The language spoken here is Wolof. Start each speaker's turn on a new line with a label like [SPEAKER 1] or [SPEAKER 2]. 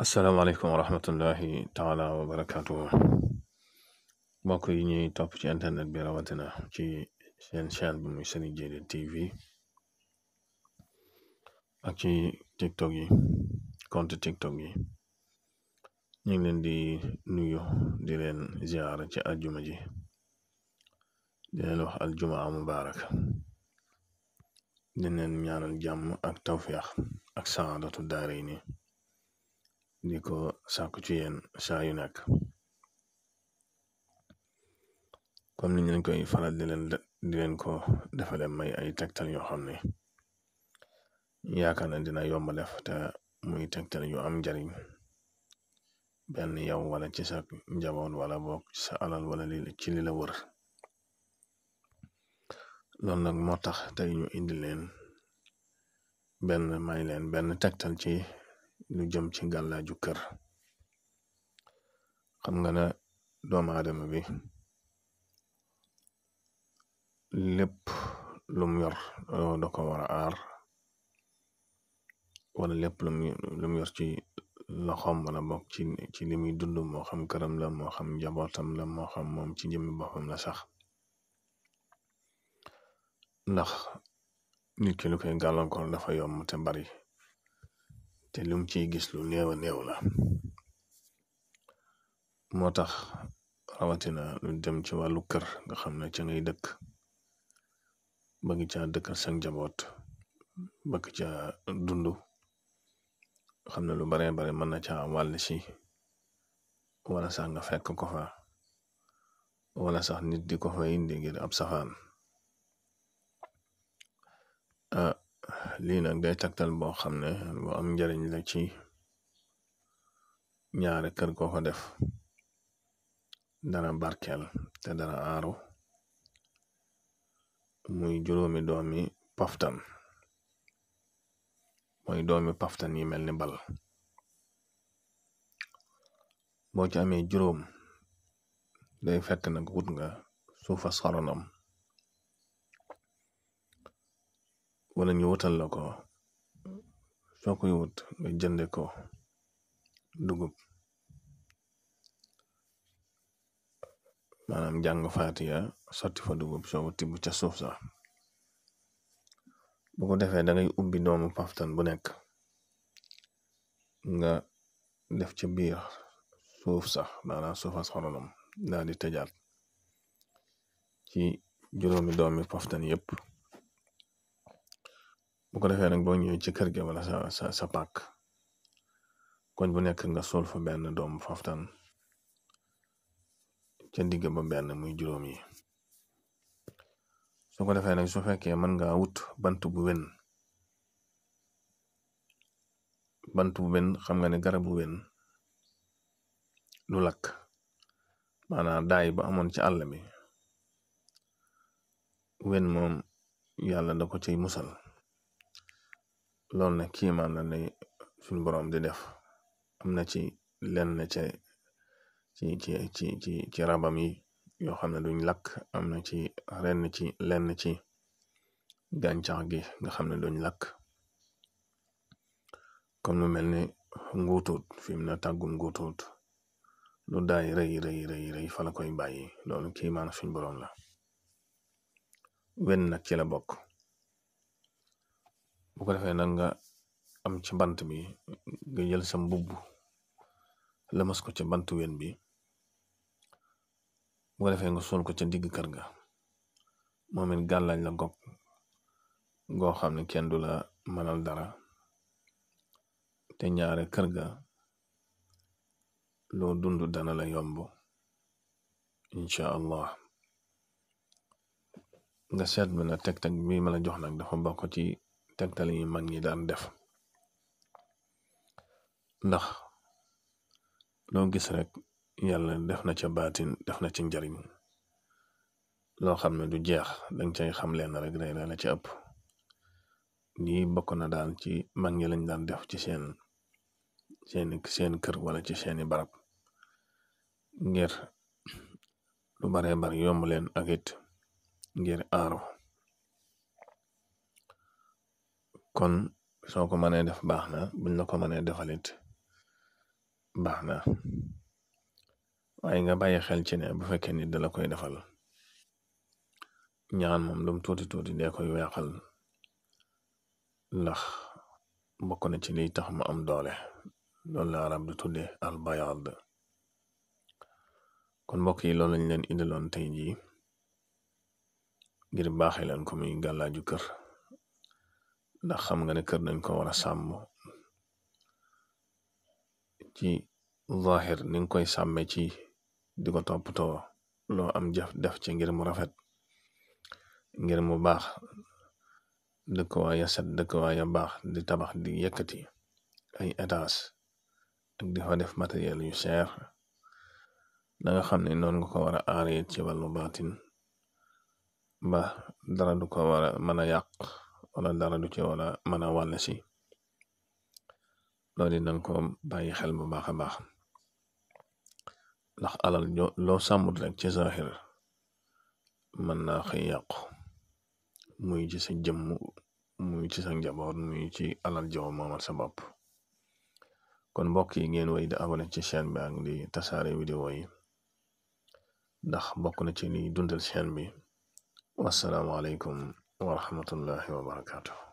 [SPEAKER 1] asalaamaaleykum wa rahmatullahi taala wa barakaatu mbokk yi ñuy topp ci internet bi rawatina ci seen chaîne bi muy Serigne Djily TV ak ci tiktok yi compte tiktok yi ñu ngi leen di nuyu di leen ziar ci aljuma ji di leen wax aljumaa mubaarak di leen ñaanal jàmm ak tawfiix ak saadatu daarayni di ko sàkku ci yéen saa yu nekk comme ni ñu leen koy faral di leen ko defale may ay tegtal yoo xam ne yaakaar na dina yomb def te muy tegtal yu am njariñ benn yow wala ci sa njaboot wala boog ci sa alal wala ci li la wër loolu nag moo tax tey ñu indi leen may leen benn tegtal ci lu jëm ci gàllaaju kër. xam nga ne doomu aadama bi lépp lum yor da ko war a aar wala lépp lum yor ci loxoom wala bokk ci li muy dund moo xam këram la moo xam njabootam la moo xam moom ci jëmmi boppam la sax ndax nit ki lu koy gàllankoor dafa yomb te bari te lum ciy gis lu néew a néew la moo tax rawatina lu dem ci wàllu kër nga xam ne ca ngay dëkk bëgg ca dëkkal sa njaboot bëgg ca dund xam ne lu baree bare mën na ca wàll si wala sax nga fekk ko fa wala sax nit di ko fa indi ngir ab safaan lii nag day tegtal boo xam ne bu am njariñ la ci ñaari kër koo ko def dana barkeel te dana aaru muy juróomi doomi paftan mooy doomi paftan yi mel ni bal boo ci amee juróom day fekk nag wut nga suufas xoronam wala ñu wutal la ko soo koy wut nga jënde ko dugub maanaam jàng faatiya sotti fa dugub soo tibb ca suuf sax bu ko defee da ngay ubbi doomu paftan bu nekk nga def ca biir suuf sax maanaam suufas xoronam daal di tëjaat ci juróomi doomi paftan yépp bu ko defee nag boo ñëwee ci kër gi wala sa pàkk koñ bu nekk nga sol fa benn doomu paftan ca digg ba benn muy juróom yi su ko defee nag su fekkee mën nga wut bant bu wen xam nga ne garab bu wen du lakk maanaam daay ba amoon ci àll bi wen moom yàlla da ko ciy musal loolu nag kiimaan la ne suñ boroom di def am na ci lenn ci rabam yi yoo xam ne duñ lakk am na ci lenn ci gàncax gi nga xam ne duñ lakk comme lu mel ni nguutuut fi mu ne tàggum nguutuut lu daay rëy fa la koy bàyyi loolu kiimaan suñ boroom la wen nag ci la bokk bu ko defee nag nga am ci bant bi nga jël sa mbubb lëmas ko ca bantu wen bi bu ko defee nga sol ko ca digg kër ga moom it gàllaaj la goo xam ne kenn du la mënal dara te ñaare kër ga loo dund dana la yomb incha allah nga seet bi na tegtal bi ma la jox nag dafa bokk ci tegtal yi mag ñi daan def ndax loo gis rek yàlla def na ca baatin def na ci njariñ loo xam ne du jeex danga cay xam leen rek day la ci ëpp lii bokk na daal ci mag ñi lañ daan def ci seen kër wala ci seeni barab ngir lu baree bari yomb leen ak it ngir aaru kon soo ko mënee def baax na buñ la ko mënee defalit baax na waaye nga bàyyi xel ci ne bu fekkee nit dala koy defal ñaan moom lum tuuti tuuti dee koy weexal ndax bokk na ci liy tax mu am doole loolu la arab di tudde al bayaad. kon mbokk yi loolu lañ leen indiloon tey jii ngir baaxee leen ko muy gàllaaju kër ndax xam nga ne kër dañ ko war a sàmm ci zahir ni nga koy sàmme ci di ko toppatoo loo am jëf def ci ngir mu rafet ngir mu baax dëkkuwaay ya set dëkkuwaay ya baax di tabax di yëkkati ay étage ak di fa def matériel yu cher da nga xam ne noonu nga ko war a aaree ci wàllu baatin ba dara du ko war a mën a yàq wala dara du ci wala mën a wàll si loolu danga ko bàyyi xel bu baax a baax ndax alal loo sàmmut rek ci zahir mën naa xëy yàqu muy ci sa jëmm muy ci sa njaboot muy ci alal jow moomal sa bopp. kon mbokk yi ngeen way di abonné ci chaîne bi ak di tasaare vidéo yi ndax bokk na ci liy dundal chaîne bi. wassalaamu aleykum wa rahmatullahi wa barakatuh.